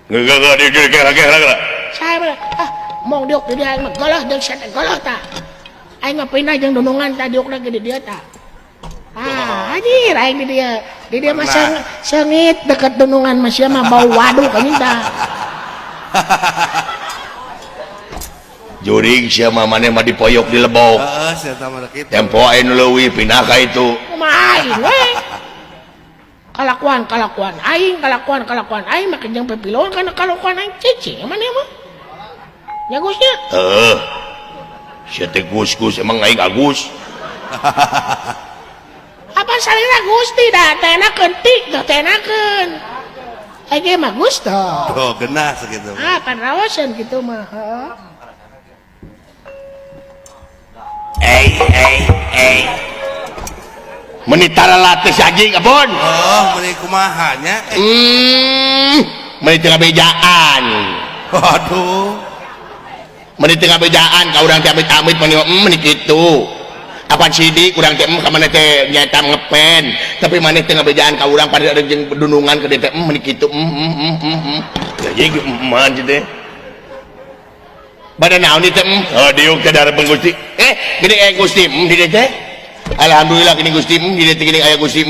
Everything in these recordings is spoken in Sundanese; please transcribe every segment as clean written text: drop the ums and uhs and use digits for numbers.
Geus geus geus geus. Saya ah mong diuk di dieu aing mah geuleuh deuk sia teh geuleuh tah. Aing mah pindah jeung dunungan tah diukna ge di dieu tah. Ah, anjir aing di dieu. Di dieu mah seungit deket dunungan mah sia mah bau waduk anjing tah. Juring sia mah maneh mah dipoyok di lebok. Heeh, sia tah mah kitu. Tempo aing nu leuwih pindah ka itu. Kumaha aing we. Kalakuan kalakuan aing, kalakuan kalakuan aing make jeung pipiluan kana kalakuan aing cicing maneh mah. Nya Gus nya? Heeh. Sia teh Gus-gus emang aing Agus. Apa salira Gusti da tenakeun ti teu tenakeun. Aing mah Gusto. Oh, genah sakitu. Ah, pan raoseun kitu mah, heeh. Ei ei ei. Meni tara latih si anjing abon. Oh, meni kumaha nya? Meni teu ngabejaan. Waduh. Meni teu ngabejaan ka urang teh amit-amit meni meni kitu. Apan sidik urang teh ka maneh teh nyaeta ngepen, tapi maneh teh ngabejaan ka urang pada jeung dunungan ka dieu teh meni kitu. Anjing man teh. Bada naon ieu teh? Oh, diuk teh dareupkeun Gusti. Gini aya Gusti di dieu teh. Alhamdulillah gini Gusti di dieu teh gini aya Gusti.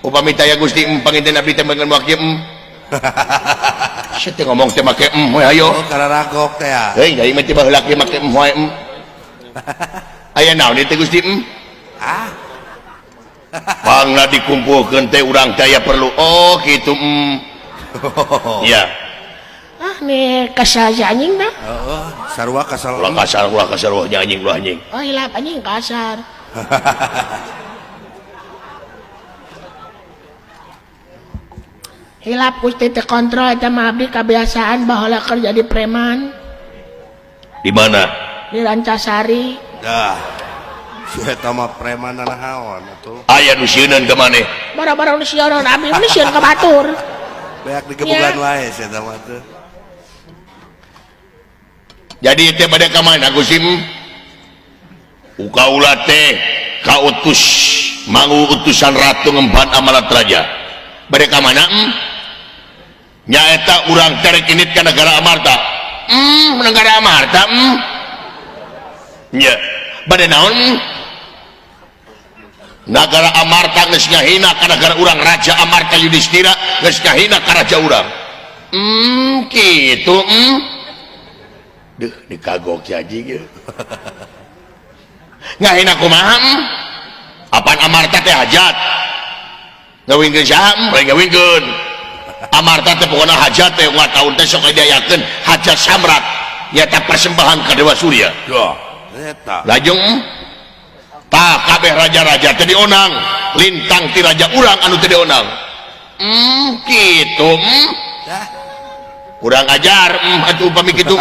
Upami teh aya Gusti panginten abdi teh meureun wakil. Sia teh ngomong teh make we ayo. Oh, kararagok teh ya. Heuy, aing mah teh baheula ge make wae. Aya naon ieu teh Gusti? Ah. Pangna dikumpulkeun teh urang teh aya perlu. Oh, kitu. Iya. Ah, nih kasar si anjing dah. Heeh, sarua kasar. Ulah kasar, ulah kasar, ulah anjing, ulah anjing. Oh, hilap anjing kasar. Hilap Gusti teh kontrol eta mah abdi kebiasaan baheula keur jadi preman. Di mana? Di Rancasari. Dah. Si eta mah preman naon atuh. Aya nu sieuneun ka maneh. Bara-bara nu sieuneun abdi mah sieun ka batur. Beak digebugan wae si eta mah tuh. Jadi teh bade ka mana Gusti? Ukaula teh kautus mangu utusan ratu ngemban amalat raja. Bade ka mana? Nyaeta urang terek init ka negara Amarta. Negara Amarta. Nya, bade naon? Nagara Amarta geus ngahina ka nagara urang, Raja Amarta Yudhistira geus ngahina ka raja urang. Kitu. Duh, dikagok si anjing ieu. Ngahina kumaha? Apan Amarta teh hajat? Ngawingkeun saha? Lain ngawingkeun. Amarta teh pokona hajat teh unggal taun teh sok diayakeun hajat samrat nyaeta persembahan ka Dewa Surya. Duh, eta. Lajeng tah kabeh raja-raja teh dionang, lintang ti raja urang anu teh dionang. Kitu. Dah. Kurang ajar atuh upami kitu.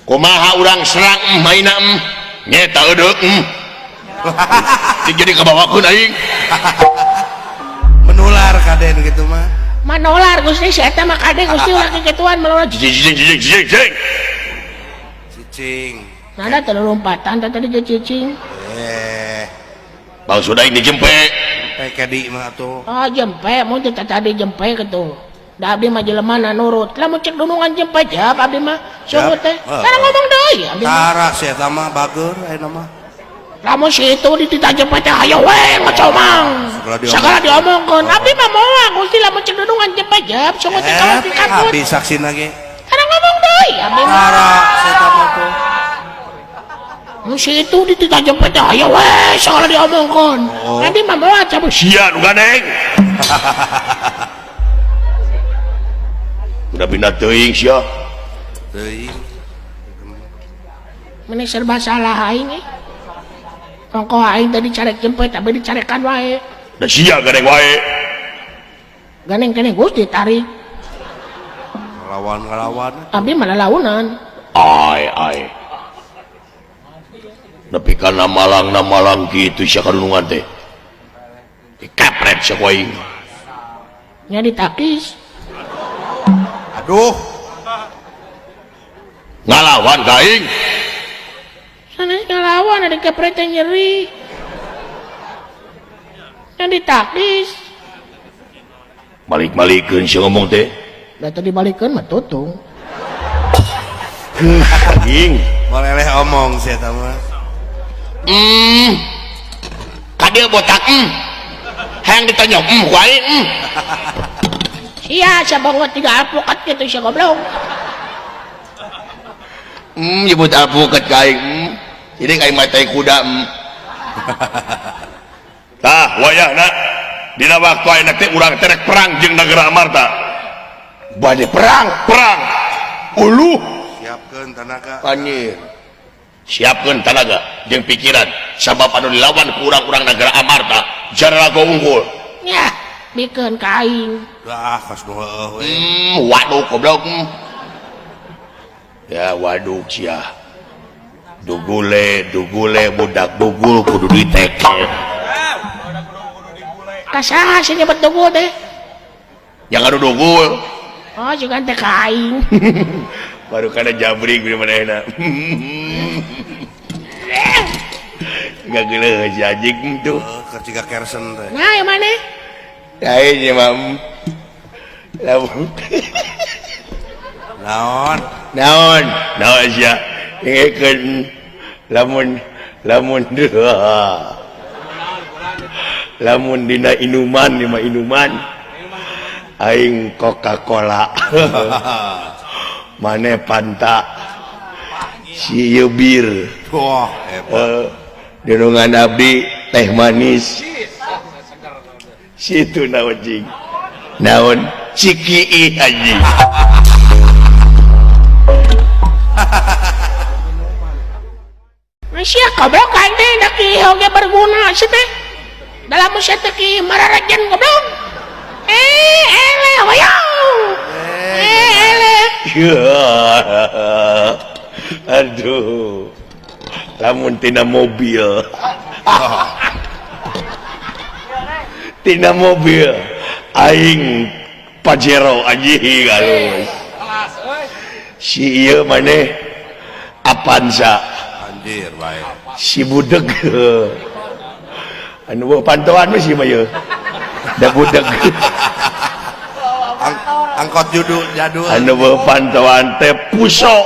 Kumaha urang serang maina nyeta eudeuk. Jadi kabawakeun aing. Menular kaden kitu mah. Manolar Gusti si eta mah kade Gusti ulah kikituan menular. Cicing cicing cicing cicing. Cicing. Nada teh lompatan teh tadi ge cicing. Maksud aing dijempe. Jempe kadi mah atuh. Oh, jempe mun teh tadi jempe kitu. Da abdi mah jelema na nurut. Lamun cek dunungan jempe jap abdi mah. Sungguh teh. Tara ngomong deui abdi mah. Tara si eta mah bager ayeuna mah. Lamun si itu dititah jempe teh hayo we ngocomang. Segala diomongkeun. Abdi mah moal Gusti lamun cek dunungan jempe jap sungguh teh kalau dikabut. Abdi saksina ge. Tara ngomong deui abdi mah. Tara si eta mah tuh. Mun si itu dititah jempe teh hayo we segala diomongkeun. Abdi mah moal cabut. Sia nu gandeng. Udah pindah teuing sia. Teuing. Meni serba salah aing eh. Ongkoh aing tadi carek jempe tapi dicarekan wae. Da sia gandeng wae. Gandeng keneh Gusti tarik. Ngalawan-ngalawan. Abdi mah lalaunan. Ai ai. Nepi kana malang na malang kitu sia kadunungan teh. Dikepret sia ku aing. Nya ditakis. Aduh. Ngalawan ka aing. Sanes ngalawan ada kepret yang nyeri. Yang ditakis. Balik-balikeun sia ngomong teh. Da teu dibalikeun mah tutung. Anjing. Boleh omong sih eta mah. Ka dieu botak. Hayang ditonyok ku aing. Sia sabongot tiga alpukat kitu sia goblok. Nyebut alpukat ka aing. Jadi aing mah tai kuda. Tah wayahna dina waktu ayeuna teh urang teh rek perang jeung negara Amarta. Bade perang, perang. Uluh siapkeun tanaga. Anjir. Siapkeun tanaga jeung pikiran sabab anu dilawan ku urang-urang negara Amarta jararago unggul. Nyah, bikeun ka aing. Dah kos nu heueuh we. Waduh goblok. Ya waduh sia. Dugule, dugule budak dugul kudu diteke. Ka saha sih nyebut dugul teh? Yang anu dugul. Oh, juga teh ka aing. Baru kana jabrik di manehna. Enggak geuleuh si anjing tuh. Keur ciga kersen teh. Nah, yang mana? Lain ya, Mam. Lamun. Naon? Naon? Naon sia? Ingekeun lamun lamun lamun dina inuman lima inuman aing Coca-Cola. Mane Fanta si ieu bir. Wah, hebat. Dunungan abdi teh manis. Situ naon cing? Naon? Ciki anjing. Sia goblok aing teh da kieu oge berguna sia teh. Dalam sia teh kieu mararajen goblok. Eleh hoyong. Eleh. Aduh. Lamun tina mobil. Tina mobil aing Pajero anjing halus. Si ieu maneh Avanza. Anjir bae. Si budeg. Anu pantauan mah si mah ieu. Da budeg. Angkot judul jadul. Anu pantauan teh puso.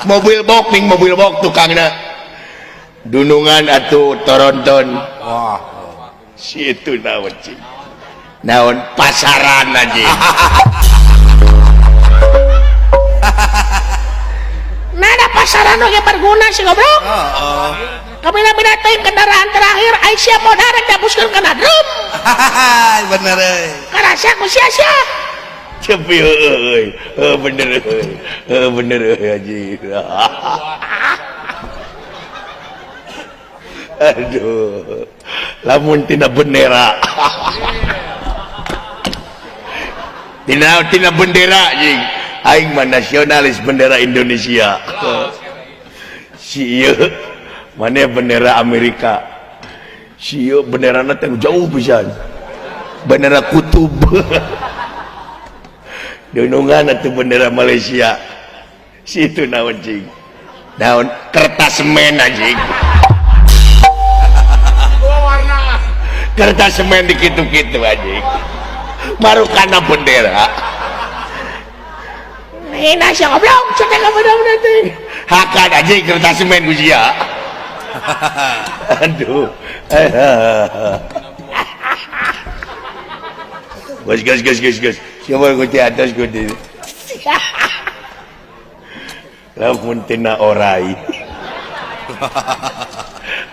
Mobil bok ning mobil bok tukangna. Dunungan atuh toronton. Wah. Si itu naon cing? Naon pasaran anjing. Nah, ada pasaran oge berguna sih goblok. Heeh. Kabina-bina teuing kendaraan terakhir Aisyah modar rek dapuskeun kana drum. Bener euy. Karasa ku sia-sia. Cepi euy. Heuh bener euy. Heuh bener euy anjing. Aduh. Lamun tina bendera. Tina bendera anjing. Aing mah nasionalis bendera Indonesia. Si ieu mana bendera Amerika. Si ieu benderana teh jauh pisan. Bendera kutub. Dunungan atuh bendera Malaysia. Si itu naon cing? Naon kertas semen anjing. Kertas semen dikitu-kitu anjing. Marukana bendera. Hina sia goblok, sia teh goblok teh. Hakan anjing kertas semen ku sia. Aduh. Gas gas gas gas gas. Siapa ku di atas ku di. Lamun tina orai.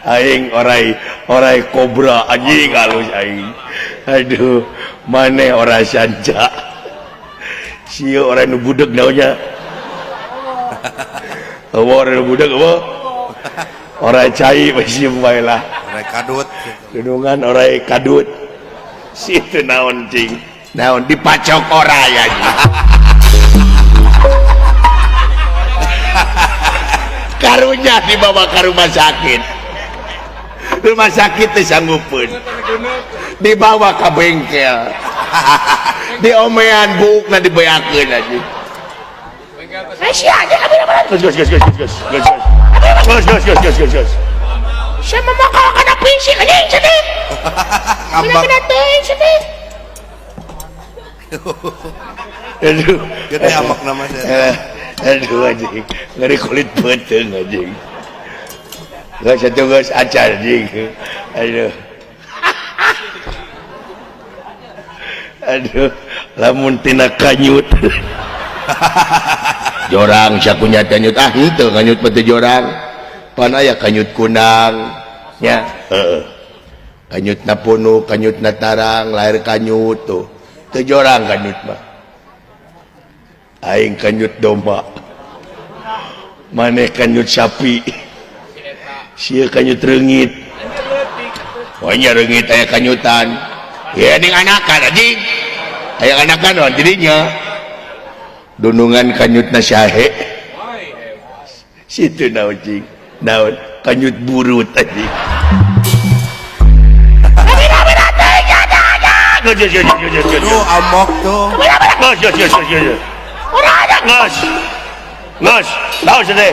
Aing orai orai kobra anjing halus aing. Aduh, maneh orai sanca. Sieu orai nu budeg naonnya. Eueuh orai nu budeg eueuh. Orai cai masih bae lah. Orai kadut. Dunungan orai kadut. Situ naon cing? Naon dipacok orai anjing. Karunya dibawa ke rumah sakit. Rumah sakit teh sanggupeun. Dibawa ke bengkel. Diomean buukna dibeakeun anjing. Sia aja kabina-bina. Gus gus gus gus gus gus. Gus gus gus gus gus gus. Sia mah kalau kana fisik anjing sia teh. Ngambek. Bina-bina teuing sia teh. Aduh, gede amok nama saya. Aduh anjing, ngeri kulit beuteung anjing. Geus atuh geus acar anjing. Aduh. Aduh, lamun tina kanyut. Jorang sakunya kanyut ah henteu kanyut mah teu jorang. Pan aya kanyut kunang nya, heeh. Kanyutna punuk, kanyutna tarang, lahir kanyut tuh. Teu jorang kanyut mah. Aing kanyut domba. Maneh kanyut sapi. Sia kanyut reungit. Oh nya reungit aya kanyutan. Ya ning anakan anjing. Aya anakan naon jadinya. Dunungan kanyutna sahe. Situ naon cing. Naon kanyut burut anjing. Tuh amok tuh. Ngas. Ngas. Naon sia teh?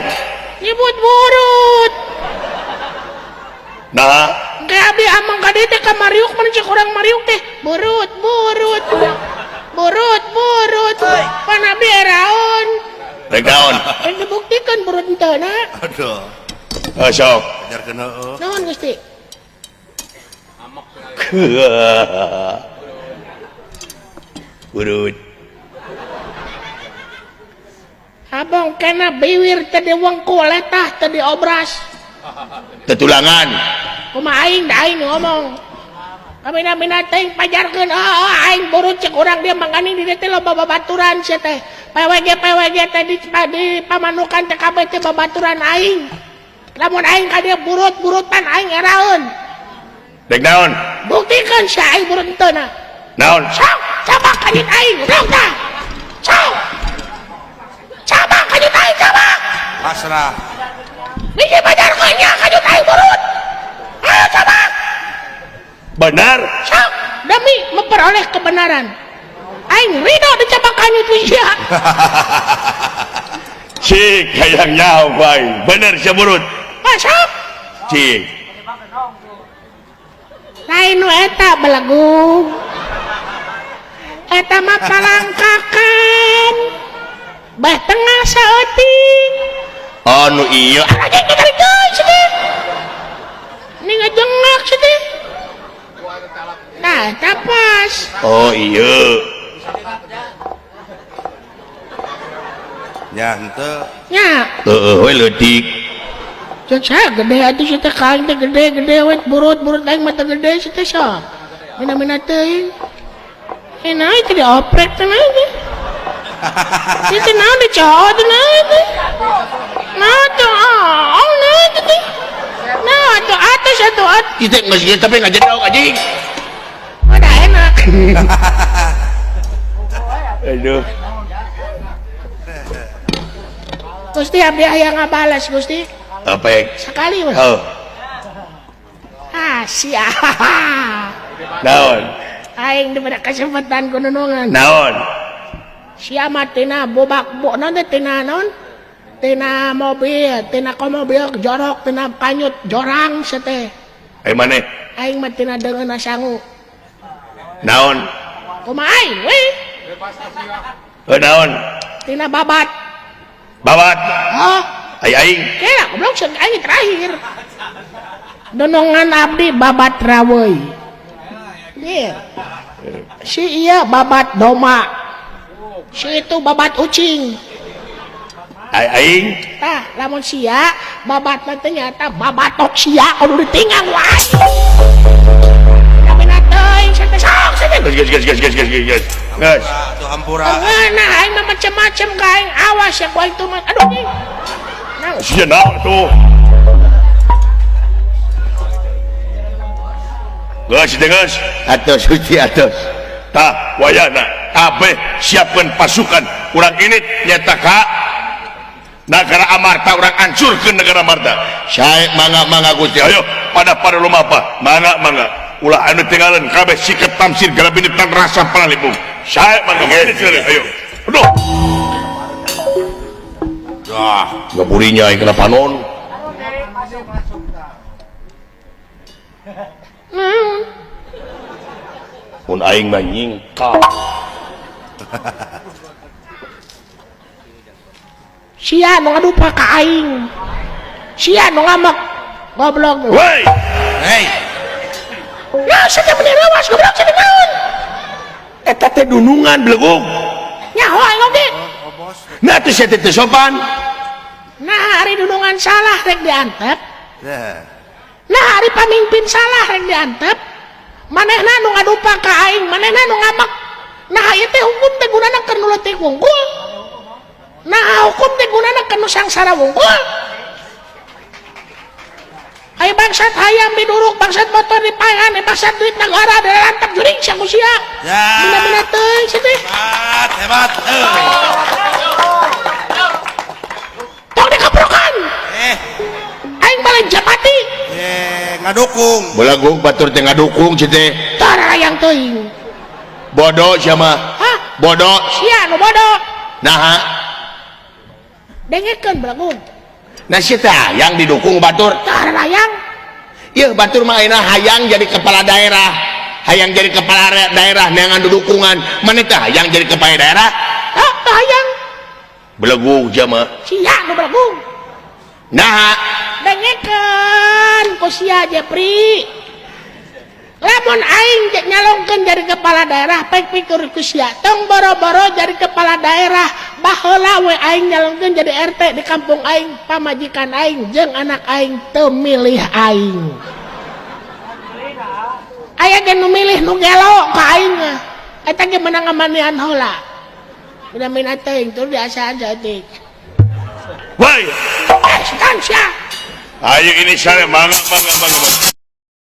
Nyebut burut. Nah, kayak abdi amang ka dieu teh ka mariuk mun cek urang mariuk teh burut burut. Burut burut. Pan abdi eraon. Rek naon? Rek dibuktikeun burut henteu na. Aduh. Heuh sok. Ajarkeun heueuh. Naon Gusti? Amok. Burut. Abang kena biwir tadi wengku letah tadi obras. Tetulangan. Kumaha aing da aing ngomong. Kamina-mina teuing pajarkeun oh, aing burut cek urang dia mangkaning di dieu teh loba babaturan sia teh. PWG PWG teh di pamanukan teh kabeh teh babaturan aing. Lamun aing ka dieu burut-burutan aing eraeun. Dek naon? Buktikeun sia aing burut henteu na. Naon? Sok, coba kanyut aing, sok tah. Sok. Coba kanyut aing, coba. Pasrah. Biji pajarkeun nya kanyut aing burut. Ayo coba. Benar. Sok, demi memperoleh kebenaran. Aing ridho dicabak kanyut sia. Cik hayang nyaho ku aing. Bener sia burut. Ah, sok. Cik. Lain nu eta belagu. Eta mah palangkakan. Bah tengah saeuting. Oh nu ieu. Anjing ditarik deui sia teh. Ini ngejengak sia teh. Nah, eta pas. Oh iya. Nya henteu. Nya. Heeh we leutik. Cek saya gede atuh sia teh ka aing teh gede-gede we burut-burut aing mah teh gede sia teh sok. Mina-mina teuing. Naon teh dioprek teh naon teh. Ieu teh naon dicowok teh naon teh. Naon teh oh naon teh. Nah atuh atas atuh atas. Ieu teh geus ieu tapi ngajedog anjing. Udah enak. Aduh. Gusti abdi aya ngabales Gusti. Apa? Sekali we. Oh. Ah sia. Naon? Aing diberi kesempatan ku nunungan. Naon? Sia mah tina bobak bo naon teh tina naon? Tina mobil, tina komobil jorok, tina kanyut jorang sia teh. Ai maneh? Aing mah tina deungeunna sangu. Naon? Kumaha aing we? Heuh naon? Tina babat. Babat? Hah? Ai aing. Kela goblok seung aing terakhir. Donongan abdi babat raweuy. Ieu. Si ieu babat doma. Si itu babat ucing. Ai aing. Tah, lamun sia babat mah teh nyaeta babatok sia kudu ditinggang wae. Kamina teuing sia teh sok sia teh. Geus geus geus geus geus geus. Geus. Tuh hampura. Nah, aing mah macem-macem ka aing awas ya ku aing tuh mah. Aduh anjing. Naon? Sia naon tuh? Geus teh geus. Atos suci atos. Tah wayahna kabeh siapkeun pasukan urang ini nyata ka negara Amarta urang hancurkeun negara Amarta. Sae mangga-mangga Gusti. Ayo pada pada lumapa mangga-mangga ulah anu tinggalan kabeh siket tamsir garabini tan rasa panalipung. Sae mangga ayo. Aduh. Wah, ngaburinya aing kena panon. Naon? Mun aing mah nyingkap. Sia nu ngadupa ka aing. Sia nu ngamek. Goblok. Woi. Hei. Nah, sia meni rawas goblok sia naon? Eta teh dunungan belegug. Nyaho aing oge. Nah teh sia teh teu sopan. Nah, hari dunungan salah rek diantep. Ya. Nah, hari pamimpin salah rek diantep. Manehna nu ngadupa ka aing, manehna nu ngamek. Nah, ieu teh hukum teh gunana keur nu leutik wungkul. Nah, hukum teh gunana keur nu sangsara wungkul. Ayo bangsat hayam diduruk, bangsat motor dipaehan, bangsat duit negara dilantap juring sia ku sia. Ya. Mina-mina teuing sia teh. Hebat, hebat. Tong dikeprokan. Aing balik japati. Ngadukung. Belegug batur teh ngadukung sia teh. Tah hayang teuing. Bodoh sia mah. Hah? Bodoh. Sia nu bodoh. Naha? Dengekeun belegug. Nah sia teh hayang didukung batur. Tah hayang. Ieu batur mah ayeuna hayang jadi kepala daerah. Hayang jadi kepala daerah neangan dukungan. Maneh teh hayang jadi kepala daerah? Hah, tah hayang. Belegug sia mah. Sia nu belegug. Naha? Dengekeun ku sia Jepri. Lamun aing nyalongkeun jadi kepala daerah pek pikir ku sia. Tong boro-boro jadi kepala daerah, baheula we aing nyalongkeun jadi RT di kampung aing, pamajikan aing jeung anak aing teu milih aing. Aya ge nu milih nu gelo ka aing mah. Eta ge meunang ngamanian heula. Udah mina teuing tur diasaan saeutik. Woi, setan sia. Ayo ini saya mangga mangga mangga.